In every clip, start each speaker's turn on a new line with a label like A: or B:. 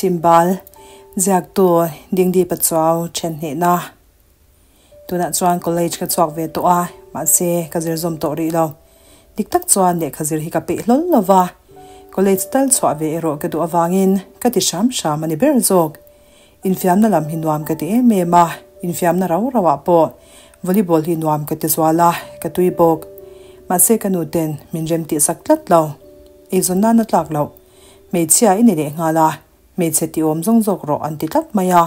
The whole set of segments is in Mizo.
A: Chhimbal, Ziaktu Dingdi Pachuau then hnehna. Tunah chuan college ka chhuak ve tawh a, mahse ka zir zawm tawh rih lo. Dik tak chuan lehkha zir hi ka peih hlawl lo va, college tal chhuah ve erawh ka duh avangin ka ti hram hram a ni ber zawk. Infiamna lam hi nuam ka ti em em a, infiamna rau rauah pawh volleyball hi nuam ka ti zual a, ka tui bawk. Mahse ka nu ten min rem tih sak tlat lo. Eizawn nana tlak loh. Hmeichhia i ni leh nghal a, hmeichhe ti awm zawng zawk rawh an ti tlat mai a.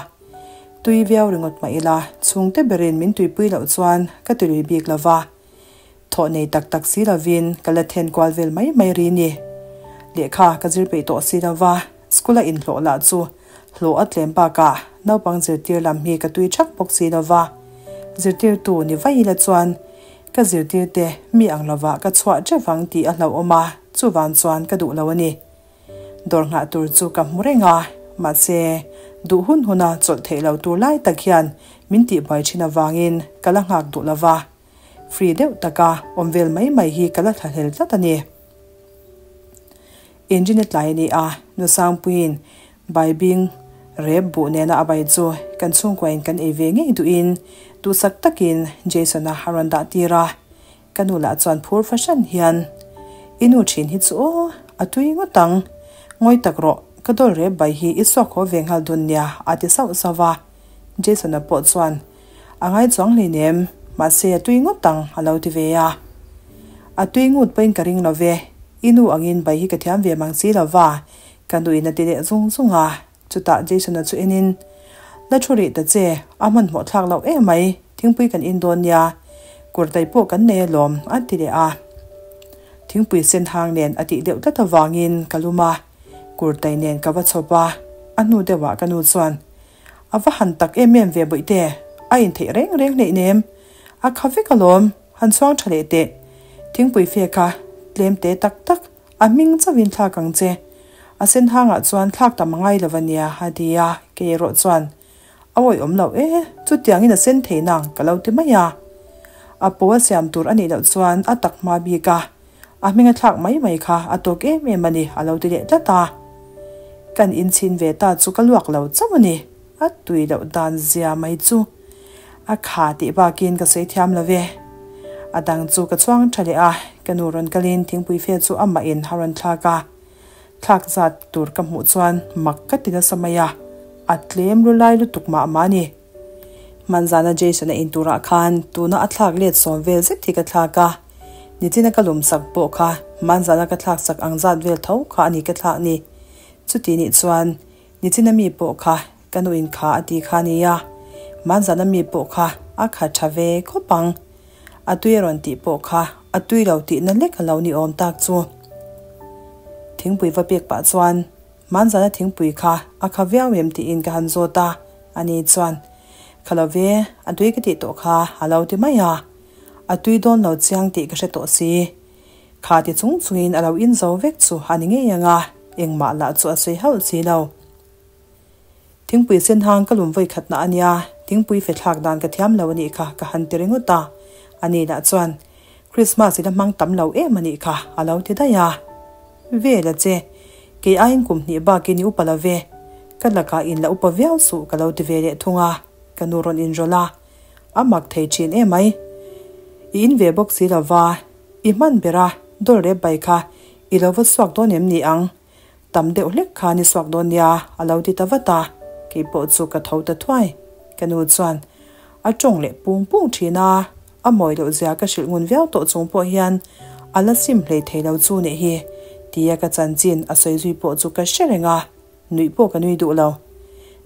A: Tui viau ringawt mah ila, chhungte berin min tuipui loh chuan ka ti lui bik lo va. Thawh nei tak tak si lovin ka la then kual vel mai mai ri ni. Lehkha ka zir peih tawh si lo va, school a inhlawh lah chu hlawh a tlem bakah naupang zirtir lam hi ka tui thak bawk si lo va. Zirtirtu ni vai ila chuan ka zirtirte mi ang lovah ka chhuah teuh vang tih a hlauhawm a, chuvang chuan ka duh lo a ni. Dawr nghah tur chu ka hmu reng a, mahse duh hun huna chawlh theih lo tur lai tak hian min tihbuai thin avangin ka la nghak duh lo va. Free deuh taka awm vel mai mai hi ka la thlahlel tlat a ni. Engine a tlai a ni a, Nusangpuiin Baibing rep buh nena a bai chu kan chhungkuain kan ei ve ngei duhin duhsak takin Jason-a a rawn dah tir a. Ka nu lah chuan phur fahran hian, I nu thin hi chu aw, a tui ngawt ang. Ngawi tak rawh, ka dawl rep bai hi i suak haw ve nghal dun nia, a ti sauh sauh a. Jason-a pawh chuan, A ngai chuang hleinem, mahse a tui ngawt ang, a lo ti ve a. A tui ngut pawhin ka ring lo ve, i nu angin bai hi ka thiam ve mang si lo va, ka nuin a ti leh zung zung a. Chutah Jason-a chu enin, La thu rih ta che, a hmanhmawh thlak loh em mai, thingpui kan in dawn nia, kurtai pawh kan nei alawm, a ti leh a. Thingpui sen hang nen a tih deuh tlat avangin ka lum a, kurtai nen ka va chhawp a, a hnu deuhah ka nu chuan, A va han tak em em ve bawihte, a intheih reng reng hleih nem. A kha vek alawm, han chhuang tha leh teh. Thingpui fe kha tlem te tak tak, a hming chauhin thlak ang che. A sen hangah chuan thlak tam a ngai lo ania, a ti a, kei erawh chuan, A awih awm loh e, chutiangin a sen thei nang, ka lo ti mai a. A paw a siam tur a nih loh chuan a tak hma bik a. A hming a thlak mai mai kha a tawk em em a ni, a lo ti leh tlat a. Kan inchhin ve ta chu ka luak lo chauh a ni, a tui loh dan zia mai chu. A kha tih bakin ka sawi thiam lo ve. A dang chu ka chuang tha leh a, ka nu rawn kalin thingpui fe chu amah in a rawn thlak a. Thlak zat tur ka hmuh chuan mak ka ti nasa mai a, a tlem lu lai lutuk mah mah a ni. Hmanzana Jason-a in turah khan tuna a thlak let sawm vel zet hi ka thlak a. Nichina ka lum sak pawh kha hmanzana ka thlak sak ang zat vel tho kha a ni ka thlak ni. Chuti nih chuan nichina mi pawh kha ka nu in kha a ti kha a nia. Hmanzana mi pawh kha a kha tha ve khawp ang. A tui a rawn tih pawh kha a tui lo tihna lek a lo ni awm tak chu. Thingpui va pek pah chuan hmanzana thingpui kha a kha viau em tiin ka han zawt a, ani chuan kha lo ve, a tui ka tih tawh kha a lo ti mai a. A tui dawn lo chiang tih ka hre tawh si. Kha ti chung chungin a lo in zo vek chu a ni ngei ang a, engmah lah chu a sawi hauh si lo. Thingpui sen hang ka lum vawi khatna a nia, thingpui fe thlak dan ka thiam lo a nih kha ka han ti ringawt a. Ani lah chuan, Christmas i la hmang tam lo em a nih kha a lo ti daih a. Ve la che, kei aiin kum hnih bakin i upa lo ve, ka lakah in la upa viau suh ka lo ti ve leh thung a, ka nu rawn inrawlh a. A mak thei thin emai. I in ve bawk si lova, i hman ber a, dawl rep bai kha i lo va suak dawn em ni ang? Tam deuh hlek khan i suak dawn nia, a lo ti ta vat a, kei pawh chu ka tho ta thuai. Ka nu chuan a tawng leh pung pung thin a, a mawi loh zia ka hrilh ngun viau tawh chung pawh hian a la sim hlei thei lo chu nih hi, tia ka chanchin a sawi zui pawh chu ka hre reng a. Nuih pawh ka nui duh lo.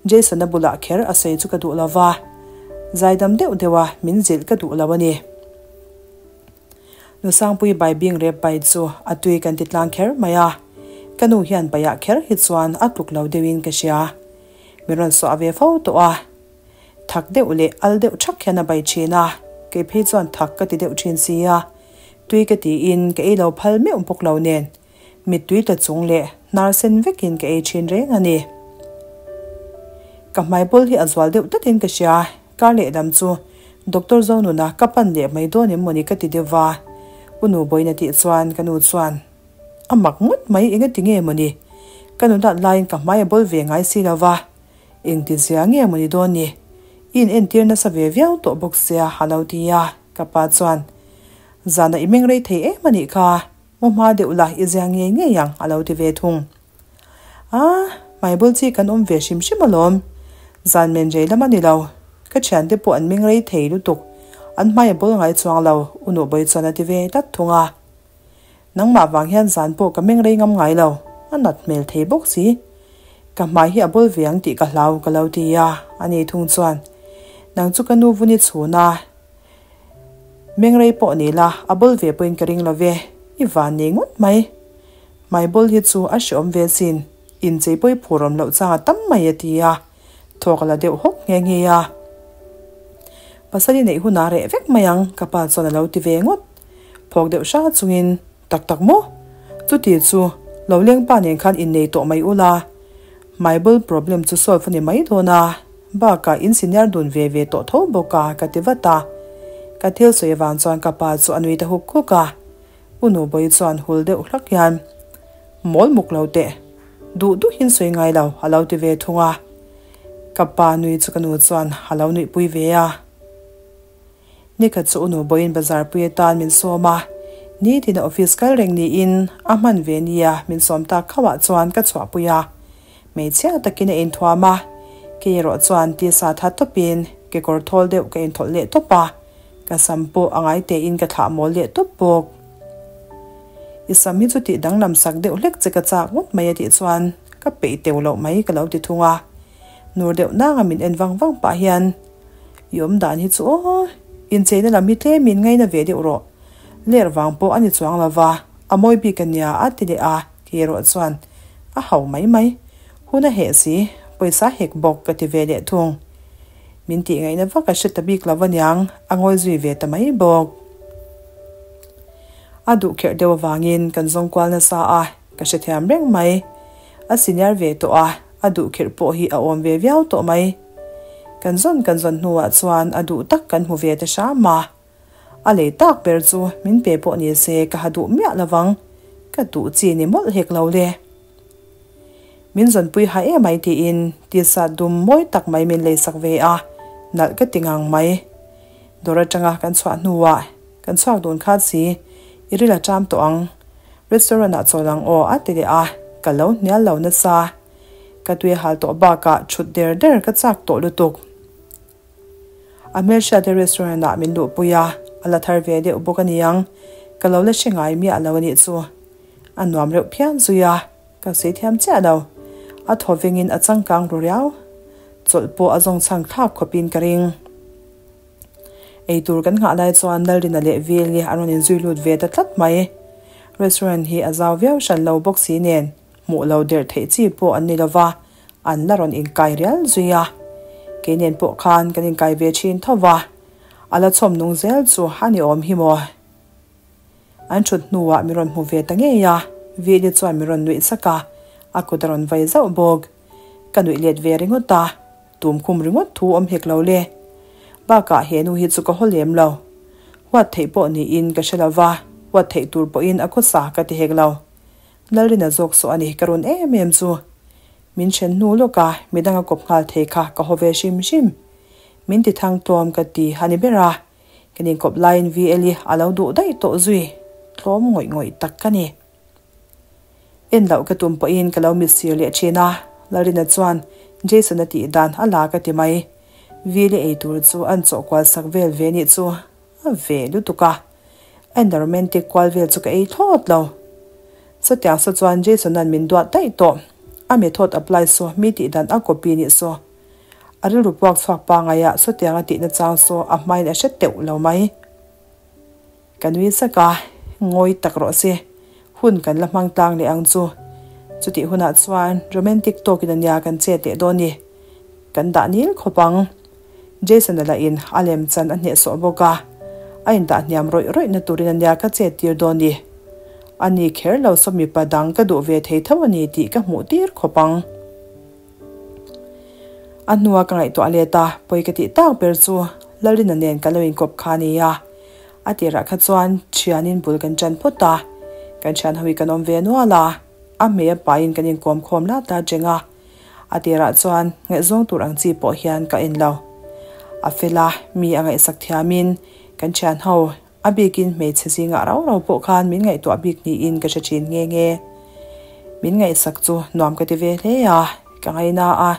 A: Jason-a bulah kher a sawi chu ka duh lo va, zaidam deuh deuha min zilh ka duh lo a ni. Nusangpui baibing rep bai chu a tui kan ti tlang kher mai a, ka nu hian baiah kher hi chuan a tluk lo deuhin ka hria. Min rawn suah ve fo tawh a, thak deuh leh al deuh thak hian a bai thin a, kei phei chuan thak ka ti deuh thin si a, tui ka tiin ka ei lo phal meuh bawk lo nen. Mittui tla chung leh hnar sen vekin ka ei thin reng a ni. Ka hmaibawl hi a zual deuh tlatin ka hria, kar lehlam chu Doctor Zonuna ka pan leh mai dawn em mawni ka ti deuh va, U nu Boina tih chuan ka nu chuan a mak ngawt mai enga ti nge mawni? Ka nulat laiin ka hmai a bawl ve ngai si lo va, engtizia nge maw ni dawn ni? I in entir nasa ve viau tawh bawk sia a lo ti a, ka pa chuan, Zana i meng rei thei em a nih kha, mu hma deuh la i zia ngei ngei ang a lo ti ve thung. A, hmai bawl chi kan awm ve hrim hrim alawm, zan men rei lam a ni lo, ka thiante pawh an meng rei thei lutuk, an hmai a bawl ngai chuang lo, u Nuhbawi chuan a ti ve tlat thung a. Nangmah vang hian zan pawh ka meng rei ngam ngai lo, a nat hmel thei bawk si. Ka hmai hi a bawl ve ang tih ka hlau ka lo ti a, a ni thung chuan, Nang chu ka nu vun i chhun a, meng rei pawh ni la, a bawl ve pawhin ka ring lo ve, i van nei ngawt mai. Hmai bawl hi chu a hreawm ve sin, inchei pawi phur awm loh chang a tam mai a ti a. Thawk a la deuh hawk nghe nghe a. Pasal i neih hunah reh vek mai ang, ka pa chuan a lo ti ve ngawt. Phawk deuh hra chungin, Tak tak maw? Chuti chu, lo leng pa nen khan innei tawh mai ula. Hmaibawl problem chu solve a ni mai dawn a, bakah in senior dun ve ve tawh tho bawk a, ka ti vat a. Ka thil sawi avang chuan ka pa chu a nui ta huk huk a. U Nubawi chuan hul deuh hlak hian, Mawl muk lo teh. Duh duhin sawi ngai lo, a lo ti ve thung a. Ka pa nui chu ka nu chuan a lo nuihpui ve a. Nikhat chu u Nubawiin bazar pui atan min sawm a, nitin a office kal reng niin a hman ve nia min sawm tak khauhah chuan ka chhuahpui a. Hmeichhia takin a inthuam a, kei erawh chuan tisa tha tawpin kekawr thawl deuh ka inthawlh leh tawp a, ka sam pawh a ngai tein ka thlah mawl leh tawp bawk. I sam hi chu tih danglam sak deuh hlek che ka chak ngawt mai a tih chuan ka peih teuh loh mai ka lo ti thung a. Nur deuh nanga min en vang vang pah hian I awm dan hi chu aw, incheina lam hi tlemin ngaina ve deuh rawh. Ler vang pawh a ni chuang lo va, a mawi bik a nia a ti leh a, kei erawh chuan a hau mai mai. Hun a heh si, pawisa hek bawk ka ti ve leh thung. Min tih ngaihna vak a hre ta bik lo aniang, a ngawi zui ve ta mai bawk. A duh kherh deuh avangin kan zawng kual nasa a, ka hrethiam reng mai. A senior ve tawh a, a duh kherh pawh hi a awm ve viau tawh mai. Kan zawn kan zawn hnuah chuan a duh tak kan hmu ve ta hram a. A lei tak ber chu min pe pawh ni se ka ha duh miah lovang, ka duh chi ni mawlh hek lo le. Min zawnpui ha em ai tiin tisa dum mawi tak mai min leisak ve a, nalh ka ti ngang mai. Dawr atanga kan chhuah hnuah kan chhuak dun khat si, i ril a ṭam tawh ang. Restaurant ah chawl ang aw a ti leh a, ka lo hnial lo nasa. Ka tui a hal tawh bakah ṭhut der der ka chak tawh lutuk. A hmelhriat te restaurant ah min luhpui a, a la thar ve deuh bawk a niang, ka lo la hre ngai miah lo a nih chu. A nuam reuh phian zui a, ka sawi thiam chiah lo. A thaw vengin a changkang ru riau. Chawlh pawh a zawng chhang thlak khawpin ka ring. Eitur kan nghah lai chuan Lalrina leh Veli an rawn inzui lut ve ta tlat mai. Restaurant hi a zau viau hran lo bawk si nen hmuh lo der theih chi pawh an ni lova, an la rawn inkai rial zui a. Kei nen pawh khan kan inkai ve thin tho va, a la chhawm nung zel chu a ni awm hi maw. An thut hnuah mi rawn hmu ve ta ngei a, Veli chuan mi rawn nuih sak a, a kut a rawn vai zauh bawk. Ka nuih let ve ringawt a, tum khum ringawt thu awm hek lo le. Bakah he nu hi chu ka haw lem lo. Huat theih pawh niin ka hre lo va, huat theih tur pawhin a khawsa ka ti hek lo. Lalrina zawk saw a ni ka run em em chu. Min then hnu lawk a, midang a kawp nghal thei kha ka haw ve hrim hrim. Min ti thang tlawm ka ti a ni ber a, kan inkawp laiin VL i a lo duh daih tawh zui, tlawm ngawih ngawih tak ka ni. En loh ka tum pawhin ka lo mit sir leh thin a, Lalrina chuan Jason a tih dan a la ka ti mai. VL i ei tur chu an chawh kual sak vel ve nih chu a ve lutuk a. A in romantic kual vel chu ka ei thlawt lo. Chutiang saw chuan Jason-a'n min duat daih tawh. A method apply saw mi tih dan a copy nih saw. A rilru puak chhuak pangaia sawtiang a tihna chang saw a hmain a hre teuh lo mai. Ka nui sak a, ngawi tak rawh se. Hun kan la hmang tlang leh ang chu. Chutih hunah chuan romantic tawkin ania kan chet leh dawn ni. Kan dah nil khawp ang. Jason-a lah in a lem chan a hnehsawh bawk a, a indah hniam rawih rawih na turin ania ka chet tir dawn ni. A ni kher lo saw mipa dang ka duh ve thei tho a ni tih ka hmuh tir khawp ang. A hnua ka ngaihtuah let a, pawi ka tih tak ber chu Lalrina nen kan lo inkawp kha a ni a. A tirah kha chuan thianin bul kan ṭan phawt a, kan thian ho hi kan awm ve nual a. A hmei a pain kan inkawm khawm lat lat reng a, a tirah chuan ngaihzawng tur ang chi pawh hian ka en lo. A fel a, mi a ngaihsak thiamin kan thian ho a bikin hmeichhe zingah rau rau pawh khan min ngaihtuah bik niin ka hre thin nghe nghe. Min ngaihsak chu nuam ka ti ve hle a, ka ngaina a,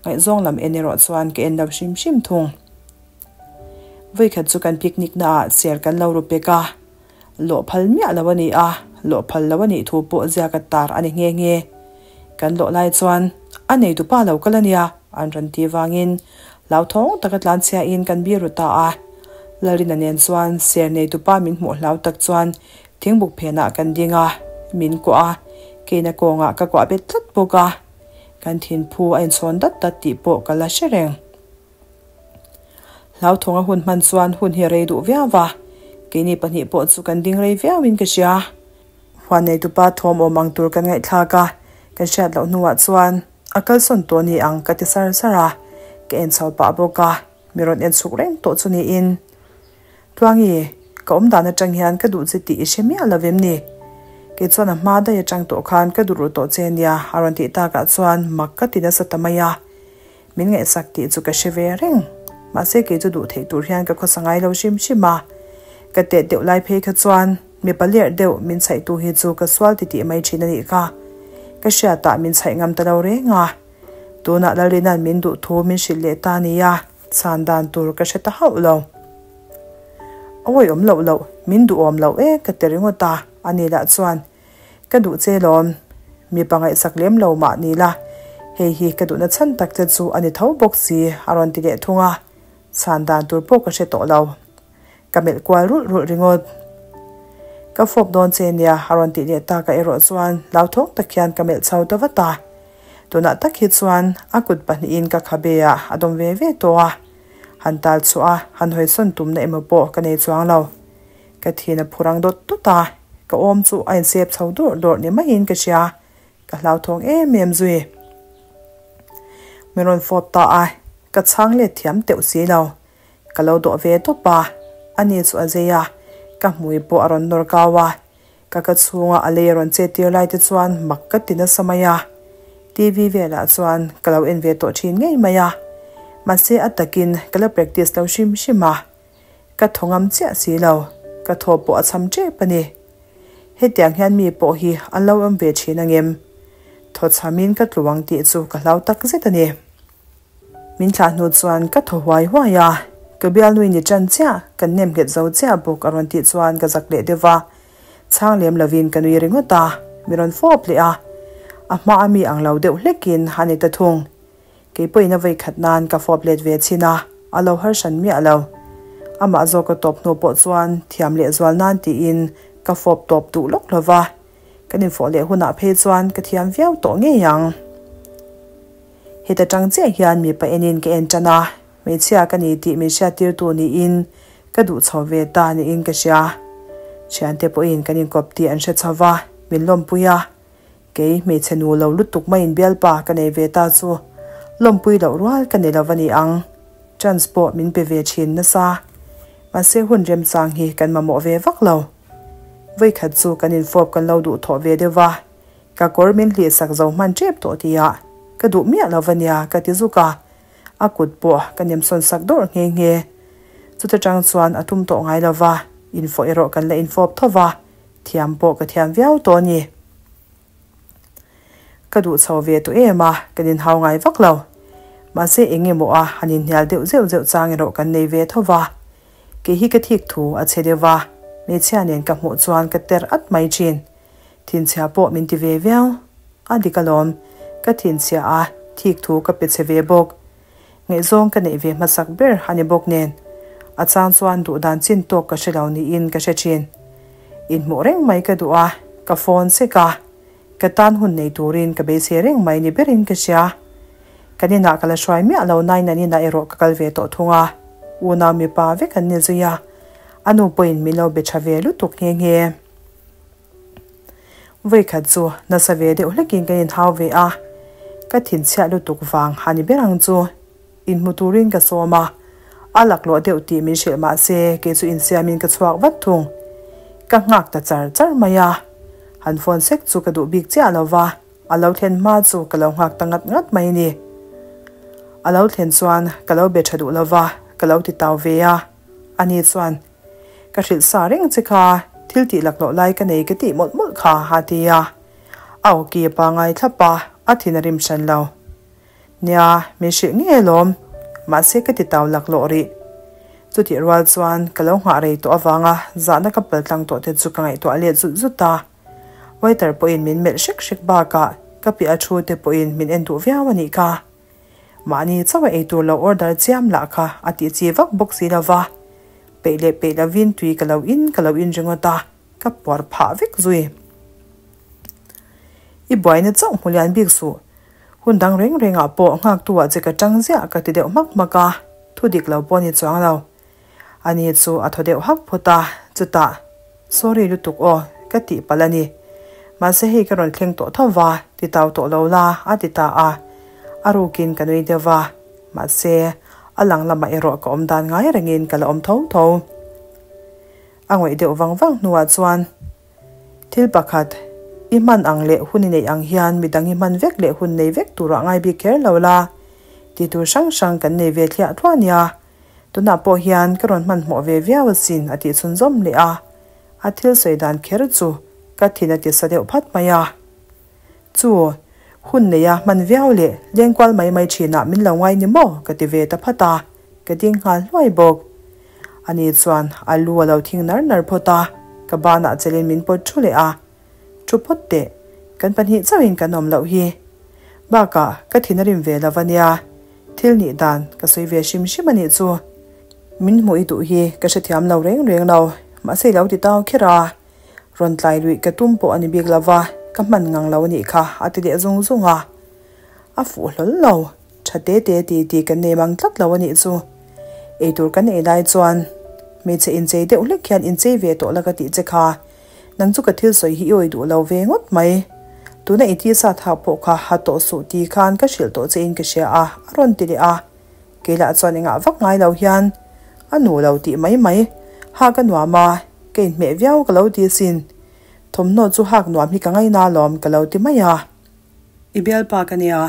A: ngaihzawng lam en erawh chuan ka en lo hrim hrim thung. Vawikhat chu kan picnic naah ser kan lo ru pek a, Lawh phal miah lo a ni a, lawh phal lo a nih thu pawh ziak a tar a ni nghe nghe. Kan lawh lai chuan, A neitupa lo kal a nia, an rawn ti vangin hlauthawng taka tlanchhiain kan bir ru ta a. Lalrina nen chuan ser neitupa min hmuh hlau tak chuan thingbuk phenah kan ding a, min kuah a, keina kawngah ka kuah bet tlat bawk a. Kan thinphu a inchhawn dat dat tih pawh ka la hre reng. Hlauthawng a hun hman chuan hun hi a rei duh viau va, keini pahnih pawh chu kan ding rei viauin ka hria. Huan neitupa thawm awm ang tur kan ngaihthlak a, kan hriat loh hnuah chuan a kalsawn tawh ni ang ka ti sar sar a, ka en chho pah bawk a, mi rawn en chhuk reng tawh chu niin. Tluangi, ka awm dan atang hian ka duh che tih i hre miah lo vem ni? Kei chuan a hma daih atang tawh khan ka duh ruh tawh che nia a rawn tih takah chuan mak ka ti nasa ta mai a. Min ngaihsak tih chu ka hre ve reng. Mahse kei chu duh theih tur hian ka khawsa ngai lo hrim hrim a. Ka teh deuh lai phei kha chuan mipa lerh deuh min chhaihtu hi chu ka sual ti tih mai thin a nih kha. Ka hriatah min chhaih ngam ta lo reng a. Tunah Lalrina'n min duh thu min hrilh leh ta nia, chhan dan tur ka hre ta hauh lo. Awi awm loh loh, min duhawm loh e ka ti ringawt a, ani lah chuan Ka duh che lawm, mipa ngaihsak lem lo mah ni la, hei hi ka duhna chhan tak che chu a ni tho bawk si a rawn ti leh thung a, chhan dan tur pawh ka hre tawh lo. Ka melh kual rulh rulh ringawt. Ka fawp dawn che nia a rawn tih leh takah erawh chuan hlauthawng tak hian ka melh chho ta vat a. Tunah tak hi chuan a kut pahnihin ka khabe ah a dawm ve ve tawh a, han tal chhuah a han hawisawn tumna emaw pawh ka nei chuang lo. Ka thin a phu rang dawt dawt a, ka awm chu a insep chho dawrh dawrh ni maiin ka hria, ka hlauthawng em em zui. Min rawn fawp ta a, ka chhang let thiam teuh si lo. Ka lo dawh ve tawp a, ani chu a zei a, ka hmui pawh a rawn nawr kau a, ka ka chhunga a lei a rawn chet tir lai te chuan mak ka ti nasa mai a. TV velah chuan ka lo en ve tawh thin ngei mai a, mahse a takin ka la practice lo hrim hrim a. Ka thaw ngam chiah si lo, ka thaw pawh a cham tep a ni. Hetiang hian mi pawh hi an lo awm ve thin angem? Thaw chhamin ka tlu ang tih chu ka hlau tak zet a ni. Min thlah hnu chuan ka thaw huai huai a, ka bialnui ni tan chiah, kan nem nghet zo chiah bawk a rawn tih chuan ka zak leh deuh va. Chhang lem lovin ka nui ringawt a, mi rawn fawp leh a. A hma a mi ang lo deuh hlekin a ni ta thung. Kei pawhin a vawikhat nan ka fawp let ve chhin a, a lo har hran miah lo. Amah zawk ka tawp hnu pawh chuan thiam leh zual nan tiin ka fawp tawp duh lawk lo va, kan infawh leh hunah phei chuan ka thiam viau tawh ngei ang. Heta tang chiah hian mipa enin ka en tan a, hmeichhia ka ni tih min hriattirtu niin ka duh chho ve ta niin ka hria. Thiante pawhin kan inkawp tih an hre chho va, min lawmpui a, Kei hmeichhe nu lo lutuk maiin bialpa ka nei ve ta chu lawmpui loh rual ka ni lo a ni ang. Chance pawh min pe ve thin nasa. Mahse hun remchang hi kan mamawh ve vak lo. Vawikhat chu kan infawp kan lo duh thawh ve deuh va, ka kawr min hlih sak zo hman tep tawh tia ka duh miah lo va nia ka ti zuk a, a kut pawh ka nemsawn sak dawrh nghe nghe. Chuta tang chuan a tum tawh ngai lo va, infawh erawh kan la infawp tho va, Thiam pawh ka thiam viau tawh a ni. Ka duh chho ve tawh em a, kan inhau ngai vak lo. Mahse eng emaw a han inhnial deuh zeuh zeuh chang erawh kan nei ve tho va. Kei hi ka thik thu a che deuh va, hmeichhia nen ka hmuh chuan ka ter at mai thin. Thinchhia pawh min ti ve viau. A dik alawm, ka thinchhia a, thik thu ka pe che ve bawk. Ngaihzawng ka neih ve hmasak ber a ni bawk nen, a chang chuan duh dan chin tawk ka hre lo niin ka hre thin. Inhmuh reng mai ka duh a, ka phone sek a, ka tan hun nei turin ka beisei reng mai ni berin ka hria. Kan inah ka la hruai miah lo nain an inah erawh ka kal ve tawh thung a, unau mipa vek an ni zui a, a nu pawhin min lo be tha ve lutuk nghe nghe. Vawikhat chu nasa ve deuh hlekin kan inhau ve a, ka thinchhiah lutuk vang a ni ber ang chu. Inhmu turin ka sawm a, a laklawh deuh tih min hrilh mah se kei chu insiamin ka chhuak vat thung. Ka nghak ta char char mai a, Han phone sek chu ka duh bik chiah lo va, a lo thlen hma chu ka lo nghak ta ngat ngat mai ni. A lo thlen chuan ka lo be tha duh lo va, ka lo ti tau ve a. Ani chuan, Ka hrilh sa reng che kha, thil tih laklawh lai ka nei ka tih mawlh mawlh kha, a ti a. A awki a pangai thlap a, a thin a rim hran lo. Nia, min hrilh ngei alawm. Mahse ka ti tau laklawh rih. Chutih rual chuan ka lo nghah rei tawh avanga zahna ka pal tlang tawh te chu ka ngaihtuah let zut zut a. Waiter pawhin min melh hrek hrek bakah ka piah a thu te pawhin min en duh viau a nih kha. Mahni chauh a eitur lo order chiam lah kha a tih chi vak bawk si lova. Peih leh peih lovin tui ka lo in ka lo in ringawt a, ka puar phah vek zui. I buaina chauh hmu lian bik suh. Hun dang reng rengah pawh nghaktu ah che ka tang ziah ka ti deuh hmak hmak a, thu dik lo pawh a ni chuang lo. Ani chu a thaw deuh hak phawt a, chutah, Sorry lutuk aw, ka tih palh a ni. Mahse hei ka rawn thleng tawh tho va, ti tau tawh lo la, a ti ta a. A rukin ka nui deuh va, mahse a lang lamah erawh ka awm dan ngai rengin ka la awm tho tho. A ngawih deuh vang vang hnuah chuan, Thil pakhat, i hman ang leh hun i neih ang hian midang i hman vek leh hun nei vek turah ngai bik kher lo la, ti tur hrang hrang kan nei ve thliah thluah nia. Tunah pawh hian ka rawn hmanhmawh ve viau asin a tih chhunzawm leh a. A thil sawi dan kher chu ka thin a ti sa deuh phat mai a. Chu, hun neia hman viau leh lengkual mai mai thinah min lo ngai ni maw ka ti ve ta phat a, ka ding nghal hluai bawk. Ani chuan a lu a lo thing nar nar phawt a, ka banah chelin min pawt thu leh a. Thu phawt teh, kan pahnih chauhin kan awm loh hi. Bakah ka thin a rim ve lo ania, thil nih dan ka sawi ve hrim hrim a nih chu. Min hmuh i duh hi ka hrethiam lo reng reng lo, mahse i lo ti tau kher a. Rawn tlai luih ka tum pawh a ni bik lo va, ka hman ngang lo a nih kha a ti leh zung zung a. A fuh hlawl lo. Tha te te ti ti kan nei mang tlat lo a nih chu. Eitur kan ei lai chuan hmeichhe inchei deuh hlek hian inchei ve tawh la ka tih che kha. Nang chu ka thil sawi hi i awi duh lo ve ngawt mai. Tuna i tisa thak pawh kha ha tawh suh ti khan ka hrilh tawh che in ka hria a, a rawn ti leh a. Kei lah chuan engah vak ngai lo hian a nu lo tih mai mai. Hak a nuam a, ka inhmeh viau ka lo ti asin. Thawmhnaw chu hak nuam hi ka ngaina alawm ka lo ti mai a. I bialpa ka nia,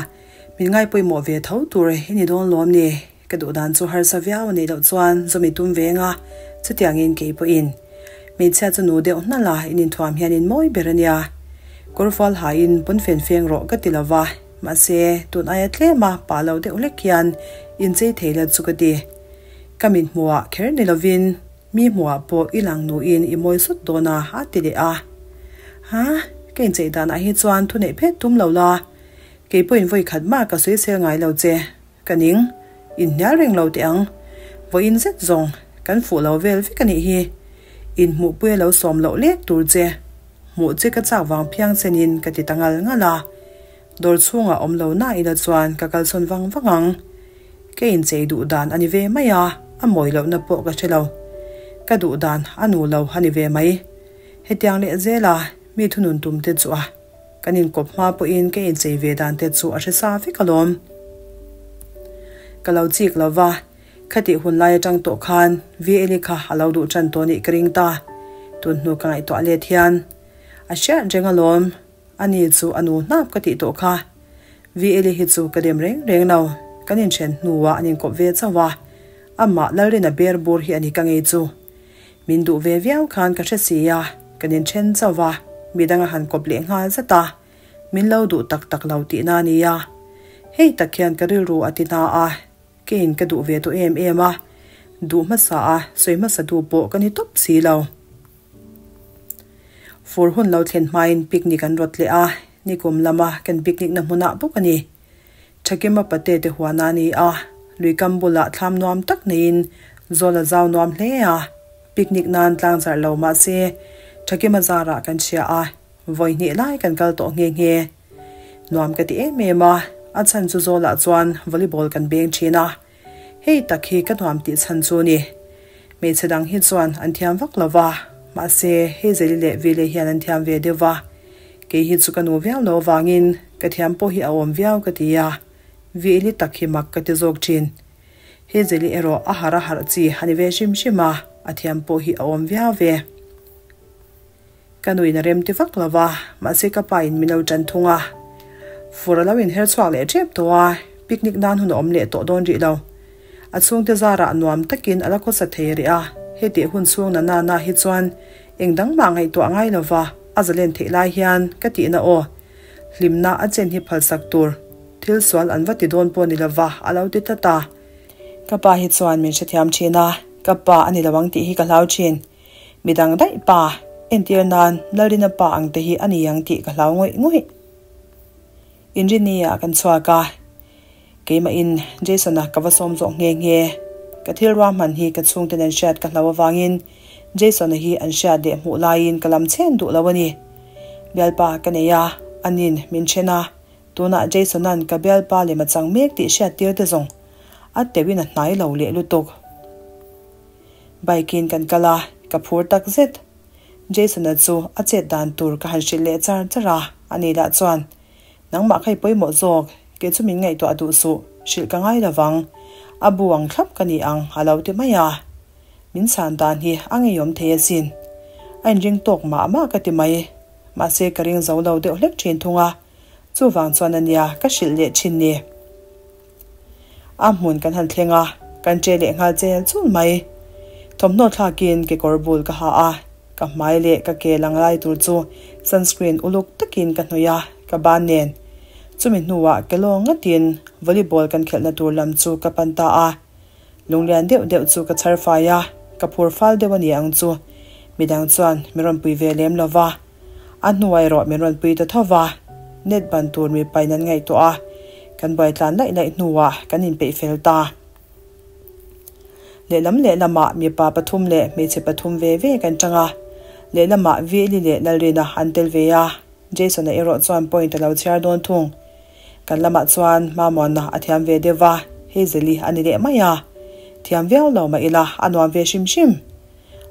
A: min ngaipawimawh ve tho tur i ni dawn lawm ni? Ka duh dan chu harsa viau a nih loh chuan zawmi tum ve nga, chutiangin kei pawhin. Hmeichhia chu nu deuh hnalh a, in inthuam hian in mawi ber a nia. Kawrfual hain pawn fen feng rawh ka ti lo va, mahse tun aia tlem a pah lo deuh hlek hian inchei thei la chu ka ti. Ka mit hmuhah kher ni lovin Mi hmuhah pawh i lang nuin i mawi sut dawn a, a ti leh a. Ha, ka incheih danah hi chuan thu neih phet tum lo la, kei pawhin vawi khat mah ka sawisel ngai lo che, ka ning, inhnial reng lo teh ang. Vawiin zet zawng, kan fuh lo vel vek a nih hi. Inhmuhpui a lo sawm loh lek tur che, hmuh che ka chak vang phiang chenin ka ti ta ngal ngal a. Dawr chhungah awm lo na ila chuan ka kalsawn vang vang ang. Ka inchei duh dan a ni ve mai a, a mawi lohna pawh ka hre lo. Ka duh dan a nu lo a ni ve mai. Hetiang leh zela mi thunun tum te chu a kan inkawp hma pawhin ka inchei ve dan te chu a hre sa vek alawm. Ka lo chik lo va, khatih hun lai atang tawh khan VLE kha a lo duh tan tawh nih ka ring ta. Tun hnu ka ngaihtuah let hian a hriat reng alawm. Ani chu a nu hnap ka tih tawh kha. VLE hi chu ka dem reng reng lo, kan inthen hnuah an inkawp ve chauh a, amah Lalrina ber bur hi a ni ka ngei chu. Min duh ve viau khan ka hre si a, kan inthen chauh a, midang a han kawp leh nghal zat a, min lo duh tak tak lo tihna a nia. Hei tak hian ka rilru a ti hna a, keiin ka duh ve tawh em em a, duh hmasa a, sawi hmasa duh pawh ka ni tawp si lo. Fur hun lo thlen hmain picnic an rawt leh a, nikum lama kan picnic na hmunah bawk a ni. Thakima pate te huan a ni a, luikam bulah thlam nuam tak neiin zawl a zau nuam hle a, picnic nan tlang zarh lo mahse Thakima zarah kan chhia a, vawi hnih lai kan kal tawh nghe nghe. Nuam ka ti em em a, a chhan chu zawlah chuan volleyball kan beng thin a, Hei tak hi ka nuam tih chhan chu ni. Hmeichhe dang hi chuan an thiam vak lo va, mahse Hazel-i leh Vile hian an thiam ve deuh va. Kei hi chu ka nu viau lo avangin ka thiam pawh hi a awm viau ka ti a, Vile tak hi mak ka ti zawk thin. Hazel-i erawh a harh a harh chi a ni ve hrim hrim a, a thiam pawh hi a awm viau ve. Ka nuin a rem ti vak lo va, mahse ka pa in min lo tan thung a. Fur a lo inher chhuak leh tep tawh a, picnic nan hun a awm leh tawh dawn rih lo. A chhungte zarah nuam takin a la khawsa thei rih a, hetih hun chhung na na na hi chuan eng dang mah ngaihtuah ngai lo va, a zalen theih lai hian ka tihna aw. Hlimna a chen hi phalsak tur thil sual an va ti dawn pawh ni lo va, a lo ti tlat a. Ka pa hi chuan min hrethiam thin a, ka pa a ni lo ang tih hi ka hlau thin. Midang daih pa, entir nan Lalrina pa ang te hi a ni ang tih ka hlau ngawih ngawih. Inrini ah kan chhuak a, keimahin Jason-a ka va sawm zawk nghe nghe. Ka thil ruahman hi ka chhungten an hriat ka hlau avangin Jason-a hi an hriat leh hmuh laiin ka lam chhen duh lo a ni. Bialpa ka nei a, anin min then a, tunah Jason-a'n ka bialpa lem a chang mek tih hriat tir te zawng a teuhin a hnai lo leh lutuk. Bike-in kan kal a, ka phur tak zet. Jason-a chu a chet dan tur ka han hrilh leh char char a, ani lah chuan, Nangmah kha i pawimawh zawk, kei chu min ngaihtuah duh suh, hrilh ka ngai lovang, a bu ang thlap ka ni ang, a lo ti mai a. Min chhan dan hi a ngeiawm thei asin. A inring tawk mah mah ka ti mai. Mahse ka ring zo lo deuh hlek thin thung a, chuvang chuan a nia ka hrilh leh thin ni. A hmun kan han thleng a, kan che leh nghal chel chul mai. Thawmhnaw thlakin kekawr bul ka ha a, ka hmai leh ka ke lang lai tur chu sunscreen uluk takin ka hnawih a, ka ban nen. Chumi hnuah ke lawng ngatin volleyball kan khelhna tur lam chu ka pan ta a. Lunglian deuh deuh chu ka chhar fai a, ka phur fal deuh a ni ang chu. Midang chuan min rawn pui ve lem lo va. A hnuai erawh min rawn pui ta tho va, net ban tur mi pain an ngaihtuah a, kan buai tlan laih laih hnuah kan inpeih fel ta. Lehlam lehlamah mipa pathum leh hmeichhe pathum ve ve kan chang a, lehlamah Veli leh Lalrina an tel ve a, Jason-a erawh chuan point a lo chhiar dawn thung. Kan lamah chuan Mamuana a thiam ve deuh va, Hazel-i a ni leh mai a, thiam viau lo mah ila a nuam ve hrim hrim.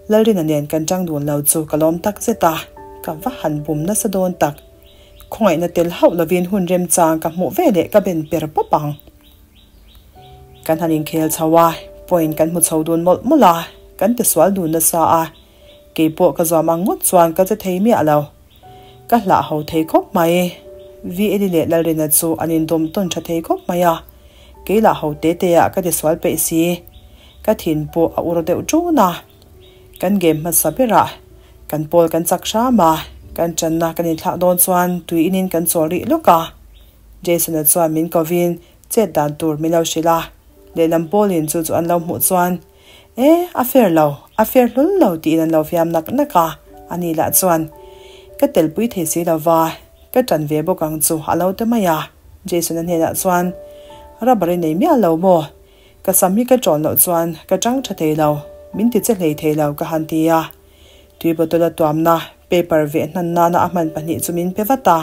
A: Lalrina nen kan ṭang dun lo chu ka lawm tak zet a, ka va han bum nasa dawn tak. Khawngaihna tel hauh lovin hun remchang ka hmuh veleh ka ben per pawp ang. Kan han inkhel chho a, point kan hmu chho dun mawlh mawlh a, kan ti sual dun nasa a, keipawh ka zuam ang ngawt chuan ka che thei miah lo. Ka hlah ho thei khawp mai. VLi leh Lalrina chu an indawm tawn tha thei khawp mai a, kei lah ho te te ah ka ti sual peih si. Ka thin pawh a ur deuh ṭun a. Kan game hmasa berah kan pawl kan chak hram a, kan ṭanna kan inthlak dawn chuan tui inin kan chawl rih lawk a. Jason-a chuan min kovin chet dan tur min lo hrilh a, lehlam pawlin chu chu an lo hmuh chuan E, a fair lo, a fair hlul lo tiin an lo fiam nak nak a, ani lah chuan, Ka telpui thei si lo va, ka ṭan ve bawk ang chu a lo ti mai a. Jason-a hnenah chuan, Rubber i nei miah lo maw? Ka sam hi ka ṭawn loh chuan ka ṭang ṭha thei lo, min ti che hlei thei lo ka han ti a. Tui bottle a tuamna paper veh hnan nana a hman pahnih chu min pe vat a.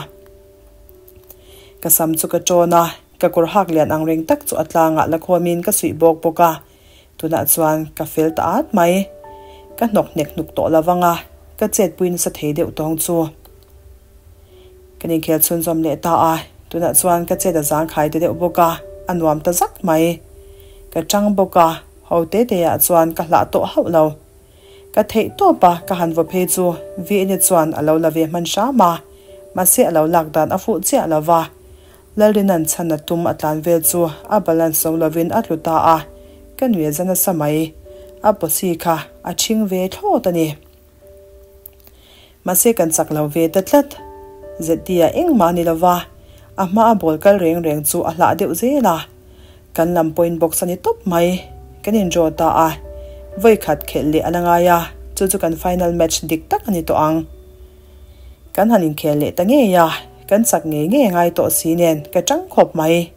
A: Ka sam chu ka ṭawn a, ka kawr hak lian ang reng tak chu a tlangah la khawmin ka suih bawk bawk a. Tunah chuan ka fel ta at mai. Ka hnawk hnek hnuk tawh lo vang a, ka chetpui nasa thei deuh tawng chu. Kan inkhel chhunzawm leh ta a, tunah chuan ka chet a zangkhai ta deuh bawk a, a nuam ta zak mai. Ka chang bawk a, ho te te ah chuan ka hlah tawh hauh lo. Ka theih tawp a, ka han vaw phei chu VNA chuan a lo la ve hman hram a, mahse a lo lak dan a fuh chiah lo va. Lalrina'n chhan a tum a tlan vel chu a balance zo lovin a tlu ta a, ka nui a za nasa mai. A posi kha a ṭhing ve thlawt a ni. Mahse kan chak lo ve ta tlat. ZD-a engmah a ni lova, a hma a ball kal reng reng chu a hlah deuh zel a. Kan lam point box a ni tawp mai. Kan in draw ta a, vawi khat khelh leh a la ngai a, chu chu kan final match dik tak a ni tawh ang. Kan han inkhel leh ta ngei a, kan chak ngei ngei a ngai tawh si nen ka tang khawp mai.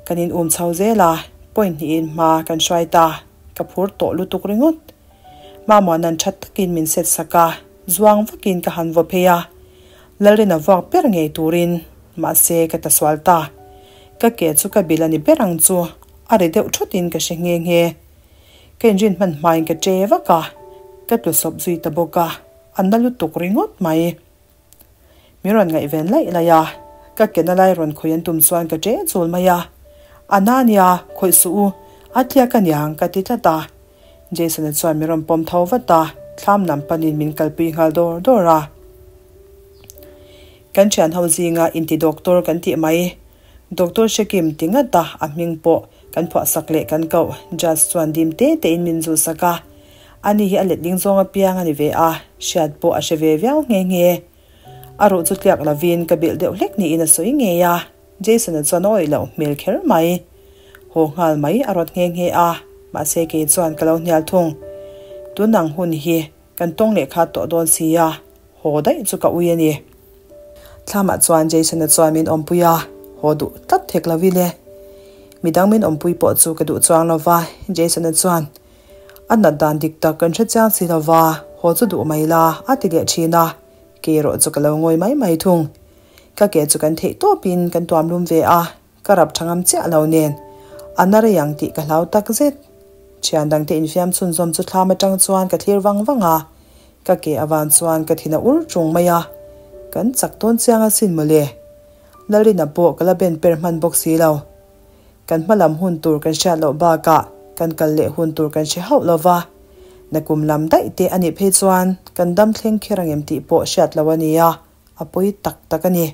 A: Kan in um chho zel a, point hnihin hma kan hruai ta, ka phur tawh lutuk ringawt. Mamuanan that takin min set sak a, zuang vakin ka han vaw phei a, Lalrina vuak ber ngei turin, mahse ka ta sual ta. Ka ke chu ka bil a ni ber ang chu, a ri deuh thutin ka hre nghe nghe. Ka inrin hman hmain ka che vak a, ka tlu sawp zui ta bawk a, a na lutuk ringawt mai. Min rawn ngaihven laih laih a, ka ke na lai rawn khawih an tum chuan ka che chul mai a, A na nia, khawih suh u, a tliak a niang ka ti tlat a. Jason-a chuan min rawn pawm tho vat a, thlam lam panin min kalpui nghal dawr dawr a. Kan thian ho zinga inti doctor kan tih mai. Doctor Hrekim ti ngat a, a hming pawh kan phuah sak leh kan koh. Judge chuan dim te tein min zul sak a. Ani hi a letling zawng apiang a ni ve a, hriat pawh a hre ve viau nghe nghe. A ruh chu tliak lovin ka bilh deuh hlek niin a sawi ngei a, Jason-a chuan a awih loh hmel kher mai. Haw nghal mai a rawt nghe nghe a, mahse kei chuan ka lo hnial thung. Tunang hun hi kan tawng leh kha tawh dawn si a, haw daih chu ka ui a ni. Thlamah chuan Jason-a chuan min awmpui a, haw duh tlat thek lo ile. Midang min awmpui pawh chu ka duh chuang lo va, Jason-a chuan a nat dan dik tak kan hre chiang si lo va, haw chu duh mai la a ti leh thin a, kei erawh chu ka lo ngawi mai mai thung. Ka ke chu kan theih tawpin kan tuam lum ve a, Ka rap tha ngam chiah lo nen a na rei ang tih ka hlau tak zet. Thian dangte infiam chhunzawm chu thlam atang chuan ka thlir vang vang a, ka ke avan chuan ka thin a ur tung mai a, kan chak dawn chiang asin mawle. Lalrina pawh ka la ben per hman bawk si lo. Kan hma lam hun tur kan hriat loh bakah kan kal leh hun tur kan hre hauh lo va, nakum lam daih te a nih phei chuan kan dam thleng kher angem tih pawh hriat loh a ni a, a pawi tak tak a ni.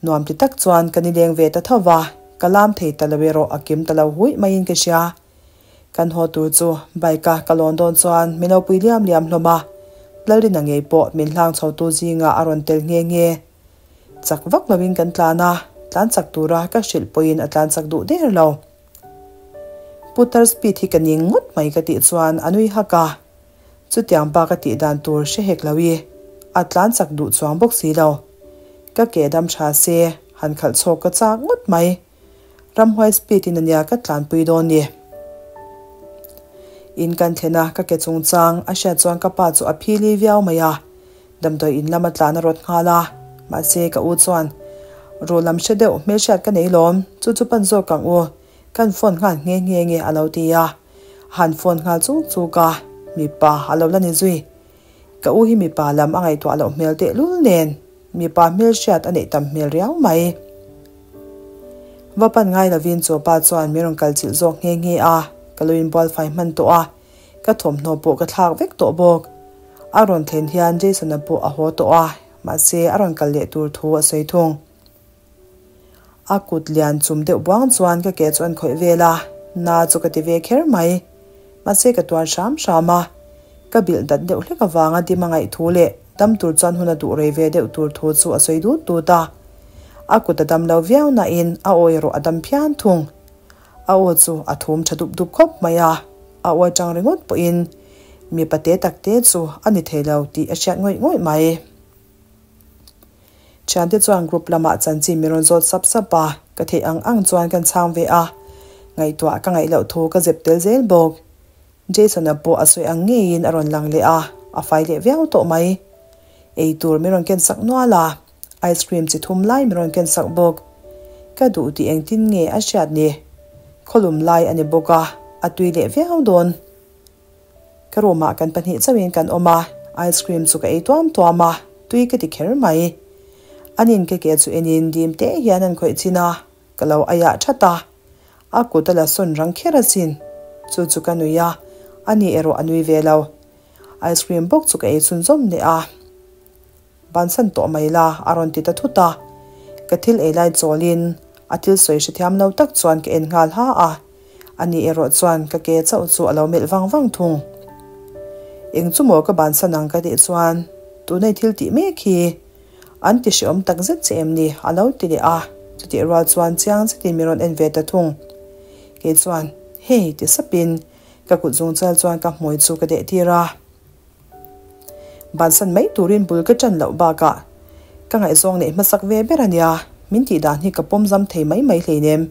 A: Nuam ti tak chuan ka nileng ve ta tho va, ka lam thei ta lo erawh a kim ta lo huih maiin ka hria. Kan haw tur chu bike a ka lawn dawn chuan min lo pui liam liam hlawm a, Lalrina ngei pawh min hlang chhotu zingah a rawn tel nghe nghe. Chak vak loin kan tlan a, tlan chak tura ka hrilh pawhin a tlan chak duh der lo. Putar speed hi ka ning ngawt mai ka tih chuan a nui hak a, Chutiang bak a tih dan tur hre hek lo i, a tlan chak duh chuang bawk si lo. Ka ke dam tha se, han khalh chhawk ka chak ngawt mai. Ramhuai speed in ania ka tlanpui dawn ni. In kan thlen a, ka ke chungchang a hriat chuan ka pa chu a phili viau mai a. Damdawi in lama tlan a rawt nghal a, mahse ka u chuan, Ru lam hre deuh hmelhriat ka nei lawm, chu chu pan zawk ang u, Kan phone nghal nghe nghe nge a lo ti a, a han phone nghal chuk chuk a, mipa a lo la ni zui. Ka u hi mipa lam a ngaihtuah loh hmel tehlul nen mipa hmelhriat a neih tam hmel riau mai. Va pan ngai lovin chu pa chuan min rawn kal chilh zawk nghe nghe a, ka lo inbual fai hman tawh a, ka thawmhnaw pawh ka thlak vek tawh bawk. A rawn thlen hian Jason-a pawh a haw tawh a, mahse a rawn kal leh tur thu a sawi thung. A kut lian chum deuh buang chuan ka ke chu an khawih vel a, na chu ka ti ve kher mai. Mahse ka tuar hram hram a, ka bilh dat deuh hlek avanga dim a ngaih thu leh dam tur chuan hun a duh rei ve deuh tur thu chu a sawi dut dut a. A kut a dam lo viau nain a aw erawh a dam phian thung. A aw chu a thum tha dup dup khawp mai a, a aw atang ringawt pawhin mipa te tak te chu a ni thei lo tih a hriat ngawih ngawih mai. Thiante chuan group lamah chanchin min rawn zawt sap sap a, ka theih ang ang chuan kan chhang ve a, ngaihtuah ka ngaih loh thu ka zep tel zel bawk. Jason-a pawh a sawi ang ngeiin a rawn lang leh a, a fai leh viau tawh mai. Ei tur min rawn ken sak nual a, ice cream chi thum lai min rawn ken sak bawk. Ka duh tih engtin nge a hriat ni? Khawlum lai a ni bawk a, a tui leh viau dawn. Ka room ah kan pahnih chauhin kan awm a, ice cream chu ka ei tuam tuam a, tui ka ti kher mai. An in ke ke chu enin dim te hian an khawih chin a, ka lo aiah that a, a kut a la sawn rang kher asin. Chu chu ka nui a, ani erawh a nui ve lo. Ice cream bawk chu ka ei chhunzawm leh a. Bansan tawh mai la, a rawn ti ta thut a. Ka thil ei lai chawlin a thil sawi hrethiam lo tak chuan ka en nghal ha a. Ani erawh chuan ka ke chauh chu a lo melh vang vang thung. Eng chu maw ka bansan ang ka tih chuan tuna i thil tih mek hi an ti hreawm tak zet che em ni? a lo ti leh a. Chutih rual chuan chiang zetin min rawn en ve ta thung. Kei chuan, Hei ti sapin ka kut zungchal chuan ka hmui chu ka deh tir a. Bansan mai turin bul ka ṭan loh bakah ka ngaihzawng neih hmasak ve ber a nia, min tih dan hi ka pawm zam thei mai mai hleinem.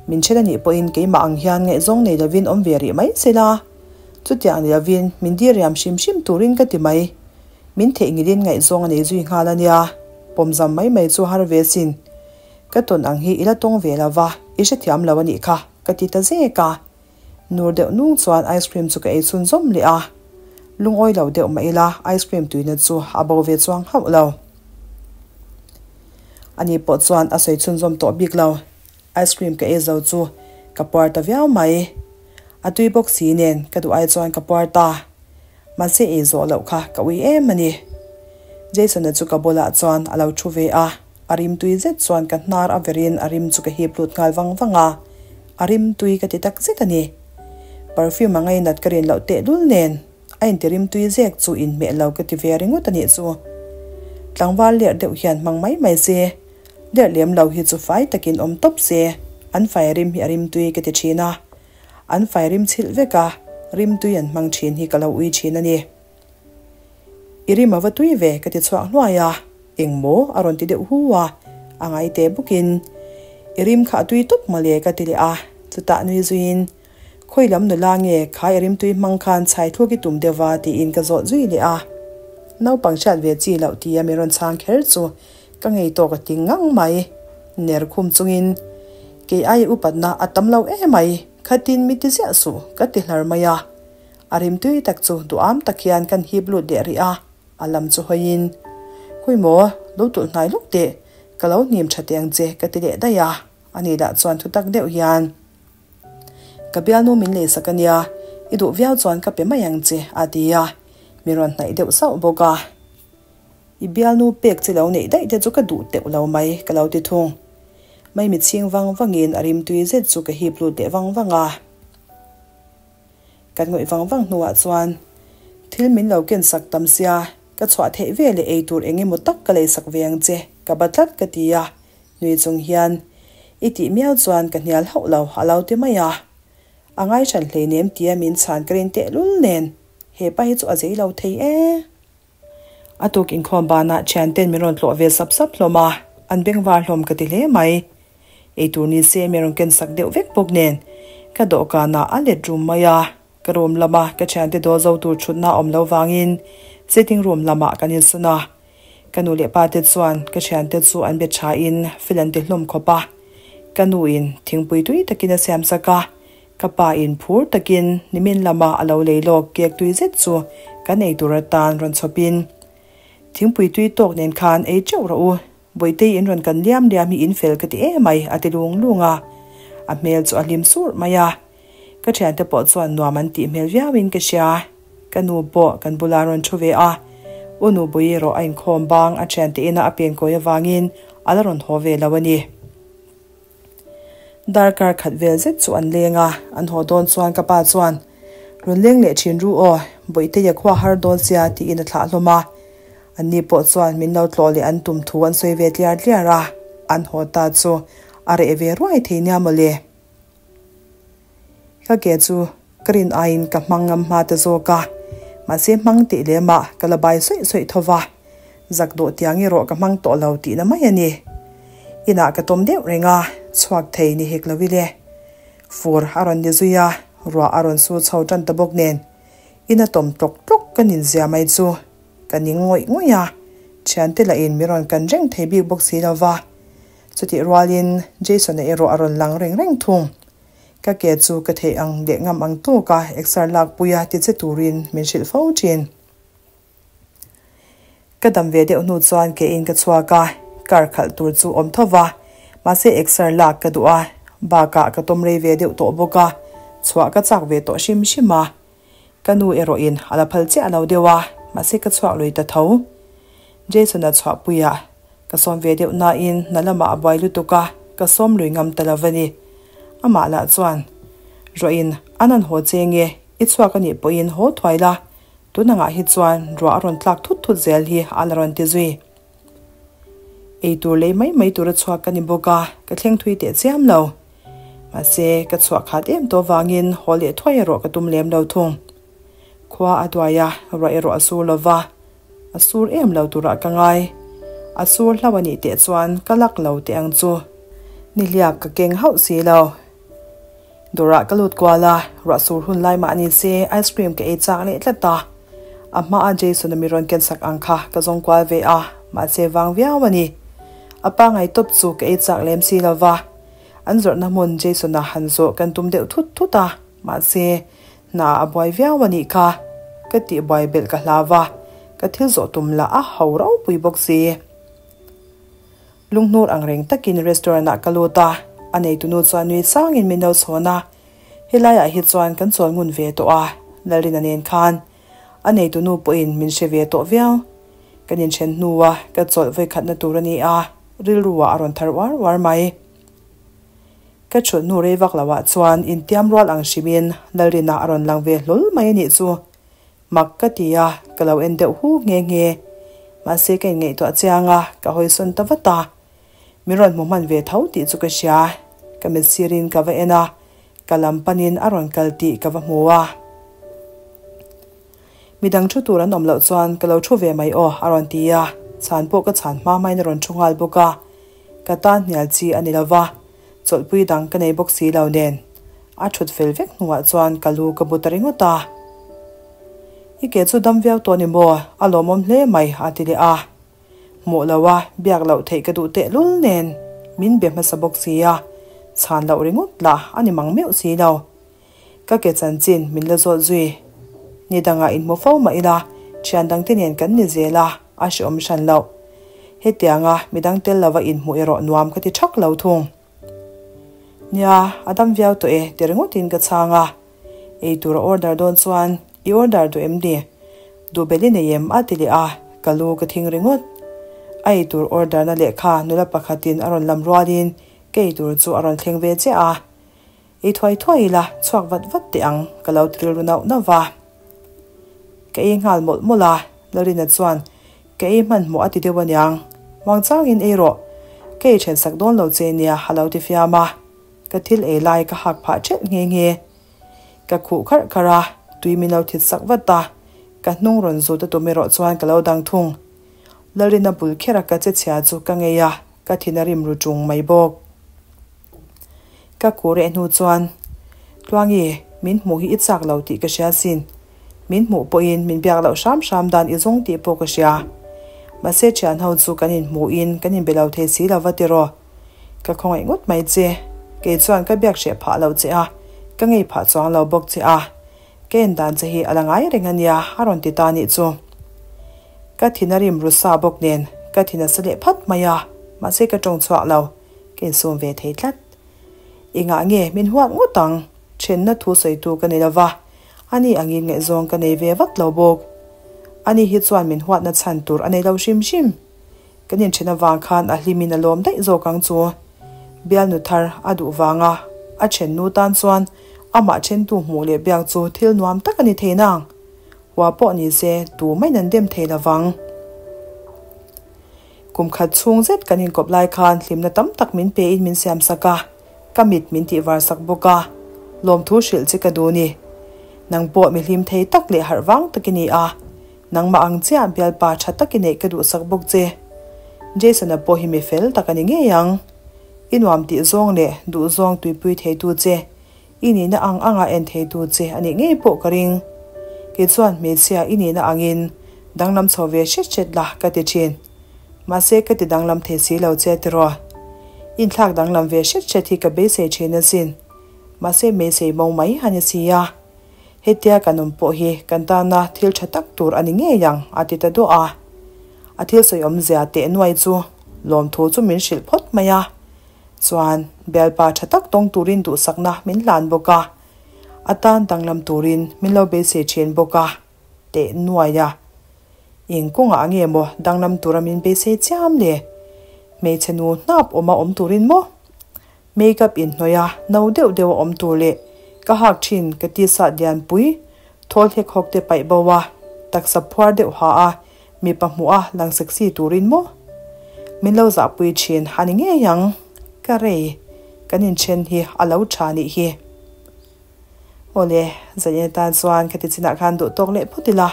A: Min ṭhen a nih pawhin keimah ang hian ngaihzawng nei lovin awm ve rih mai sela, chutiang ni lovin min diriam hrim hrim turin ka ti mai. Min theihnghilhin ngaihzawng a nei zui nghal a nia, pawm zam mai mai chu har ve sin. Ka tawn ang hi i la tawng ve lo va, i hrethiam lo a nih kha, ka ti ta zek a. Nur deuh nung chuan ice cream chu ka ei chhun zawm leh a, lungawi lo deuh mah ila ice cream tuina chu a bo ve chuang hauh lo. Ani pawh chuan a sawi chhun zawm tawh bik lo, ice cream ka ei zo chu ka puar ta viau mai. A tui bawk si nen ka duh ai chuan ka puar ta, mahse ei zawh loh kha ka ui em a ni. Jason-a chu ka bulah chuan a lo thu ve a, a rim tui zet chuan ka hnar a verin a rim chu ka hip lut nghal vang vang a, a rim tui ka ti tak zet a ni. Perfume a ngainat ka rin loh tehlul nen a inti rim tui zek chu inhmeh lo ka ti ve ringawt a nih chu. Tlangval lerh deuh hian hmang mai mai se, lerh lem lo hi chu fai takin awm tawp se, an fai rim hi a rim tui ka ti thin a, an fai rim chhilh vek a, rim tui an hmang thin hi ka lo ui thin a ni. I rim a va tui ve ka ti chhuak hluai a, eng maw a rawn ti deuh hu a, a ngai teh bawkin I rim kha a tui tawp mawle ka ti leh a, chutah nui zuiin Khawi lam nula nge kha i rim tui hmang khan chhai thluk i tum deuh va tiin ka zawt zui leh a, naupang hriat ve chi loh tia min rawn chhang kher chu ka ngei tawk a ti ngang mai, ner khum chungin Kei ai upatna a tam lo emai khatin mi ti ziah suh ka ti hlar mai a. A rimtui tak chu duham tak hian kan hip lut leh rih a, a lam chu hawiin, Khawi maw, lo tulh hnai lawk teh, ka lo hnim tha teh ang che ka ti leh daih a, ani lah chuan thu tak deuh hian, Ka bialnu min leisak a nia, i duh viau chuan ka pe mai ang che a ti a, mi rawn hnaih deuh sauh bawk a. I bialnu pek chi lo neih daih te chu ka duh teuh lo mai ka lo ti thung. Maimi chhing vang vangin a rimtui zet chu ka hip lut leh vang vang a. Kan ngawih vang vang hnuah chuan thil min lo ken sak tam sia, ka chhuah theih ve leh ei tur eng emaw tak ka lei sak ve ang che, ka ba tlat ka ti a, nui chung hian i tih miau chuan ka hnial hauh lo a lo ti mai a. A ngaihran hleinem tia min chhan ka rin tehlul nen hepa hi chu a zei lo thei e. A tuk inkhawm banah thianten min rawn tlawh ve sap sap hlawm a, an bengvar hlawm ka ti hle mai. Eitur ni se min rawn ken sak deuh vek bawk nen ka dawhkanah a let rum mai a, ka room lama ka thiante dawl zo tur thutna awm lo vangin sitting room lamah kan insawn a. Ka nu leh pa te chuan ka thiante chu an be thain fel an ti hlawm khawp a, ka nuin thingpui tui takin a siam sak a, Ka pa in phur takin nimin lama a lo lei lawk kek tui zet chu kan ei tur atan rawn chhawp in thingpui tui tawk nen khan ei teuh rawh u, Bawitei in rawn kan liam liam hi in fel ka ti em mai a ti lung lung a, a hmel chu a hlim surh mai a, ka thiante pawh chuan nuam an tih hmel viau in ka hria, ka nu pawh kan bula rawn thu ve a, u nu bui erawh a inkhawm bang a thiante ina a penkawi avangin a la rawn haw ve lo a ni. Darkar khat vel zet chu an leng a, an haw dawn chuan ka pa chuan, Rawn leng leh thin ru aw, Bawihtea khua har dawn sia tiin a thlah hlawm a. Anni pawh chuan min lo tlawh leh an tum thu an sawi ve tliar tliar a, an haw ta chu a reh ve ruai thei nia mawle. Ka ke chu ka rin aiin ka hmang ngam hma ta zawk a, mahse hmang tih lemah ka la bai sawih sawih tho va, zak dawh tiang erawh ka hmang tawh lo tihna mai a ni. Inah ka tawm deuh reng a, chhuak thei ni hek lo ile. Fur a rawn ni zui a, ruah a rawn sur chho tan ta bawk nen, ina tawm tlawk tlawk ka nin zia mai chu ka ning ngawih ngawih a, thiante lahin min rawn kan reng thei bik bawk si lo va. Chutih rualin Jason-a erawh a rawn lang reng reng thung. Ka ke chu ka theih ang leh ngam ang tawk a exer lakpui a ti che turin min hrilh fo thin. Ka dam ve deuh hnu chuan keiin ka chhuak a, car khalh tur chu awm tho va, mahse exer lak ka duh a, bakah ka tawm rei ve deuh tawh bawk a, chhuah ka chak ve tawh hrim hrim a. Ka nu erawhin a la phal chiah lo deuh a, mahse ka chhuak lui ta tho. Jason-a chhuahpuiah Ka sawm ve deuh nain hna lamah a buai lutuk a, ka sawm lui ngam ta lo va ni. Amah lah chuan, Ruahin an an haw che nge, i chhuak a nih pawhin haw thuai la, tun angah hi chuan ruah a rawn tlak thut thut zel hi a la rawn ti zui. Ei tur lei mai mai tura chhuak ka ni bawk a, ka thleng thui teh chiam lo. Mahse, ka chhuah khat em tawh vangin haw leh thuai erawh ka tum lem lo thung. Khua a duai a, ruah erawh a sur lo va. A sur em lo turah ka ngai. A sur hlauh a nih teh chuan ka lak lo teh ang chu. Nihliap ka keng hauh si lo. Dawrah ka lut kual a, ruah sur hun lai mah ni se ice cream ka ei chak leh tlat a. A hmaa Jason-a mi rawn ken sak ang kha ka zawng kual ve a, mahse vang viau a ni. A pangai tawp chu ka ei chak lem si lo va. An zawrhna hmun Jason-a han zawh kan tum deuh thut thut a, mahse Hna a buai viau a nih kha, ka tih buai belh ka hlau va, ka thil zawh tum lah a ho ropui bawk si. Lunghnur ang reng takin restaurant ah ka lut a, a neitunu chuan nui sangin min lo chhawn a, helaiah hi chuan kan chawl ngun ve tawh a, Lalrina nen khan a neitunu pawhin min hre ve tawh viau. Kan inthen hnua ka chawlh vawikhatna tur a ni a, rilru ah a rawn thar uar uar mai. Ka thut hnu rei vak loah chuan intiam rual ang hrimin Lalrina a rawn lang ve hlawl mai a nih chu. Mak ka ti a, ka lo en deuh hu nghe nghe. Mahse ka inngaihtuah chiang a, ka hawisawn ta vat a. Min rawn hmu hman ve tho tih chu ka hria. Ka mit sirin ka va en a, ka lam panin a rawn kal tih ka va hmu a. Midang thu tur an awm loh chuan ka lo thu ve mai aw a rawn ti a, chhan pawh ka chhan hma hmain a rawn thu nghal bawk a. Ka tan hnial chi a ni lo va, chawlhpui dang ka nei bawk si lo nen. A thut fel vek hnuah chuan ka lu ka bu ta ringawt a. I ke chu dam viau tawh ni maw? A lawmawm hle mai a ti leh a. Hmuh lo a, biak loh theih ka duh tehlul nen min be hmasa bawk si a, chhan loh ringawt lah a ni mang meuh si lo. Ka ke chanchin min la zawt zui. Ni dangah inhmu fo mah ila, thian dangte nen kan ni zel a, a hrehawm hran loh. Hetianga midang tel lova inhmuh erawh nuam ka ti thak lo thung. Nia, a dam viau tawh e ti ringawtin ka chhang a. Ei tur a order dawn chuan, I order duh em ni? Duh bel i nei em? a ti leh a, ka lu ka thing ringawt. A ei tur order na lehkha nula pakhatin a rawn lam rualin ka ei tur chu a rawn thleng ve chiah a. Ei thuai thuai ila, chhuak vat vat teh ang, ka lo ti rilru nauh nauh va. Ka ei nghal mawlh mawlh a, Lalrina chuan, Ka ei hmanhmawh a ti deuh aniang, muangchangin ei rawh, ka ei then sak dawn lo che nia a lo ti fiam a. Ka thil ei lai ka hak phah ṭhelh nghe nghe. Ka khuh kharh kharh a, tui min lo thit sak vat a, ka hnung rawn zut a tum erawh chuan ka lo dang thung. Lalrina bul kher a ka che chhia chu ka ngei a, ka thin a rim ru ṭung mai bawk. Ka khuh reh hnu chuan, Tluangi, min hmuh hi i chak lo tih ka hria sin. Min hmuh pawhin min biak loh hram hram dan i zawng tih pawh ka hria. Mahse thian ho chu kan inhmuhin kan inbe lo thei si lo va tiraw. Ka khawngaih ngawt mai che. Kei chuan ka biak hreh phah lo che a, ka ngei phah chuang lo bawk che a. Ka en dan che hi a la ngai reng a nia a rawn ti ta nih chu. Ka thin a rim ru sa bawk nen ka thin a sa leh phat mai a, mahse ka tawng chhuak lo. Ka insum ve thei tlat. Engah nge min huat ngawt ang? Thenna thu sawitu ka ni lova, ani angin ngaihzawng ka nei ve vat lo bawk. Ani hi chuan min huatna chhan tur a nei lo hrim hrim. Kan inthen avang khan a hlimin a lawm daih zawk ang chu. Bialnu thar a duh vanga a thennu tan chuan amah thentu hmuh leh biak chu thil nuam tak a ni thei nang. Hua pawh ni se tu maiin an dem thei lovang. Kum khat chhung zet kan inkawp lai khan hlimna tam tak min pe in min siam sak a, ka mit min tih var sak bawk a, lawmthu hrilh che ka duh ni. Nang pawh mi hlim thei tak leh harh vang tak i ni a, nangmah ang chiah bialpa tha tak i neih ka duhsak bawk che. Jason-a pawh hi mi fel tak a ni ngei ang. I nuam tih zawng leh duh zawng tuipui theitu che I nihna ang anga en theitu che a nih ngei pawh ka ring. Kei chuan hmeichhia i nihna angin danglam chho ve hret hret la ka ti thin. Mahse ka ti danglam thei si lo che tiraw. Inthlak danglam ve hret hret hi ka beisei thin asin. Mahse hmeichhe i bo mai a ni si a. Hetia kan awm pawh hi kan tana thil tha tak tur a ni ngei ang a ti ta duah a. A thil sawi awmzia teh nuai chu lawmthu chu min hrilh phawt mai a. Chuan bialpa tha tak tawng turin duhsakna min hlan bawk a, a tan danglam turin min lo beisei thin bawk a, teh nuai a. Eng kawngah nge maw danglam tura min beisei chiam le? Hmeichhe nu hnap awma awm turin maw? Make up inhnawih a, no deuh deuh a awm tur leh ka hak thin ka tisa lianpui thawl hlek hawk te paih bo a, taksa phuar deuh ha a, Mipa hmuh a lang sexy turin maw? Min lo zahpui thin a ni ngei ang. Ka rei, kan inthen hi a lo tha nih hi. Awle, zanin atan chuan khati chinah khan duh tawk leh phawt ila.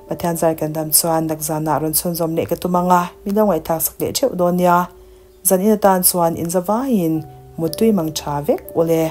A: Pathian zar kan dam chuan nakzanah rawn chhunzawm leh ka tum ang a, min lo ngaihthlak sak leh theuh dawn nia. Zanin atan chuan inzavaiin muttui mang tha vek ule.